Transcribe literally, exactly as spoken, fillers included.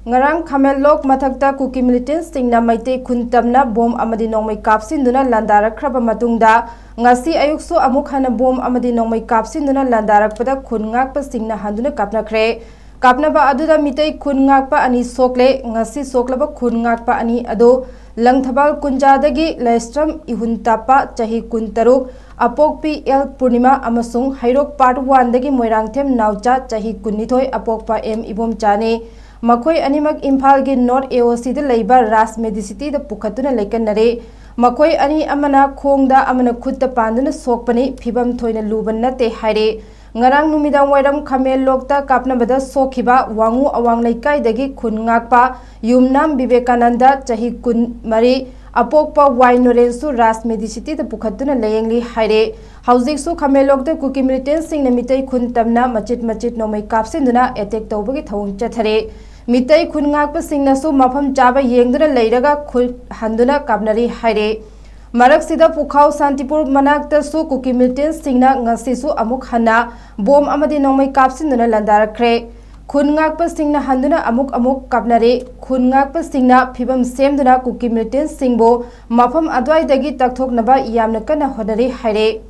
ꯉꯔꯥꯡ ꯈꯥꯃꯦꯟꯂꯣꯛ ꯃꯊꯛꯇ ꯀꯨꯀꯤ ꯃꯤꯂꯤꯇꯦꯟꯠꯁꯤꯡꯅ ꯃꯩꯇꯩ ꯈꯨꯟ ꯇꯝꯅ ꯕꯣꯝ ꯑꯃꯗꯤ ꯅꯣꯡꯃꯩ ꯀꯥꯞꯁꯤꯟꯗꯨꯅ ꯂꯥꯟꯗꯥꯔꯛꯈ꯭ꯔꯕ ꯃꯇꯨꯡꯗ, ꯉꯁꯤ ꯑꯌꯨꯛꯁꯨ ꯑꯃꯨꯛ ꯍꯟꯅ ꯕꯣꯝ ꯑꯃꯗꯤ ꯅꯣꯡꯃꯩ ꯀꯥꯞꯁꯤꯟꯗꯨꯅ ꯂꯥꯟꯗꯥꯔꯛꯄꯗ ꯈꯨꯟ ꯉꯥꯛꯄꯁꯤꯡꯅ ꯍꯟꯗꯨꯅ ꯀꯥꯞꯅꯈ꯭ꯔꯦ꯫ ꯀꯥꯞꯅꯕ ꯑꯗꯨꯗ ꯃꯤꯇꯩ ꯈꯨꯟ ꯉꯥꯛꯄ ꯑꯅꯤ ꯁꯣꯛꯂꯦ꯫ ꯉꯁꯤ ꯁꯣꯛꯂꯕ ꯈꯨꯟ ꯉꯥꯛꯄ ꯑꯅꯤ ꯑꯗꯨ ꯂꯪꯊꯕꯥꯜ ꯀꯨꯟꯖꯥꯗꯒꯤ ꯂꯥꯏꯁ꯭ꯔꯝ ꯏꯍꯨꯟꯇꯥꯄꯥ, ꯆꯍꯤ ꯀꯨꯟꯇꯔꯨꯛ, ꯑꯄꯣꯛꯄꯤ ꯑꯦꯜ ꯄꯨꯔꯅꯤꯃꯥ, ꯑꯃꯁꯨꯡ ꯍꯩꯔꯣꯛ ꯄꯥꯔꯠ ꯋꯥꯟꯗꯒꯤ ꯃꯣꯏꯔꯥꯡꯊꯦꯝ ꯅꯥꯎꯆꯥ, ꯆꯍꯤ ꯀꯨꯟꯅꯤꯊꯣꯏ, ꯑꯄꯣꯛꯄ ꯑꯦꯝ ꯏꯕꯣꯝꯆꯥꯅꯤ꯫ ꯃꯈꯣꯏ ꯑꯅꯤꯃꯛ ꯏꯝꯐꯥꯜꯒꯤ ꯅꯣꯔꯠ ꯑꯦ ꯑꯣ ꯁꯤꯗ ꯂꯩꯕ ꯔꯥꯖ ꯃꯦꯗꯤꯁꯤꯇꯤꯗ ꯄꯨꯈꯠꯇꯨꯅ ꯂꯩꯀꯟꯅꯔꯦ꯫ ꯃꯈꯣꯏ ꯑꯅꯤ ꯑꯃꯅ ꯈꯣꯡꯗ, ꯑꯃꯅ ꯈꯨꯠꯇ ꯄꯥꯟꯗꯨꯅ ꯁꯣꯛꯄꯅꯤ꯫ ꯐꯤꯕꯝ ꯊꯣꯏꯅ ꯂꯨꯕ ꯅꯠꯇꯦ ꯍꯥꯏꯔꯦ꯫ ꯉꯔꯥꯡ ꯅꯨꯃꯤꯗꯥꯡ ꯋꯥꯏꯔꯝ ꯈꯥꯃꯦꯟꯂꯣꯛꯇ ꯀꯥꯞꯅꯕꯗ ꯁꯣꯛꯈꯤꯕ ꯋꯥꯉꯨ ꯑꯋꯥꯡ ꯂꯩꯀꯥꯏꯗꯒꯤ ꯈꯨꯟ ꯉꯥꯛꯄ ꯌꯨꯝꯅꯥꯝ ꯕꯤꯕꯦꯀꯥꯅꯟꯗ, ꯆꯍꯤ ꯀꯨꯟꯃꯔꯤ, ꯑꯄꯣꯛꯄ ꯋꯥꯏ ꯅꯣꯔꯦꯟꯁꯨ ꯔꯥꯖ ꯃꯦꯗꯤꯁꯤꯇꯤꯗ ꯄꯨꯈꯠꯇꯨꯅ ꯂꯥꯌꯦꯡꯂꯤ ꯍꯥꯏꯔꯦ꯫ ꯍꯧꯖꯤꯛꯁꯨ ꯈꯥꯃꯦꯟꯂꯣꯛꯇ ꯀꯨꯀꯤ ꯃꯤꯂꯤꯇꯦꯟꯠꯁꯤꯡꯅ ꯃꯤꯇꯩ ꯈꯨꯟ ꯇꯝꯅ ꯃꯆꯤꯠ ꯃꯆꯤꯠ ꯅꯣꯡꯃꯩ ꯀꯥꯞꯁꯤꯟꯗꯨꯅ ꯑꯦꯇꯦꯛ ꯇꯧꯕꯒꯤ ꯊꯧꯑꯣꯡ ꯆꯠꯊꯔꯦ꯫ ꯃꯤꯇꯩ ꯈꯨꯟ ꯉꯥꯛꯄꯁꯤꯡꯅꯁꯨ ꯃꯐꯝ ꯆꯥꯕ ꯌꯦꯡꯗꯨꯅ ꯂꯩꯔꯒ ꯈꯨꯜ ꯍꯟꯗꯨꯅ ꯀꯥꯞꯅꯔꯤ ꯍꯥꯏꯔꯦ꯫ ꯃꯔꯛꯁꯤꯗ ꯄꯨꯈꯥꯎ ꯁꯥꯟꯇꯤꯄꯨꯔ ꯃꯅꯥꯛꯇꯁꯨ ꯀꯨꯀꯤ ꯃꯤꯂꯤꯇꯦꯟꯠꯁꯤꯡꯅ ꯉꯁꯤꯁꯨ ꯑꯃꯨꯛ ꯍꯟꯅ ꯕꯣꯝ ꯑꯃꯗꯤ ꯅꯣꯡꯃꯩ ꯀꯥꯞꯁꯤꯟꯗꯨꯅ ꯂꯥꯟꯗꯥꯔꯛꯈ꯭ꯔꯦ꯫ ꯈꯨꯟ ꯉꯥꯛꯄꯁꯤꯡꯅ ꯍꯟꯗꯨꯅ ꯑꯃꯨꯛ ꯑꯃꯨꯛ ꯀꯥꯞꯅꯔꯦ꯫ ꯈꯨꯟ ꯉꯥꯛꯄꯁꯤꯡꯅ ꯐꯤꯕꯝ ꯁꯦꯝꯗꯨꯅ ꯀꯨꯀꯤ ꯃꯤꯂꯤꯇꯦꯟꯠꯁꯤꯡꯕꯨ ꯃꯐꯝ ꯑꯗꯨꯋꯥꯏꯗꯒꯤ ꯇꯛꯊꯣꯛꯅꯕ ꯌꯥꯝꯅ ꯀꯟꯅ ꯍꯣꯠꯅꯔꯤ ꯍꯥꯏꯔꯦ꯫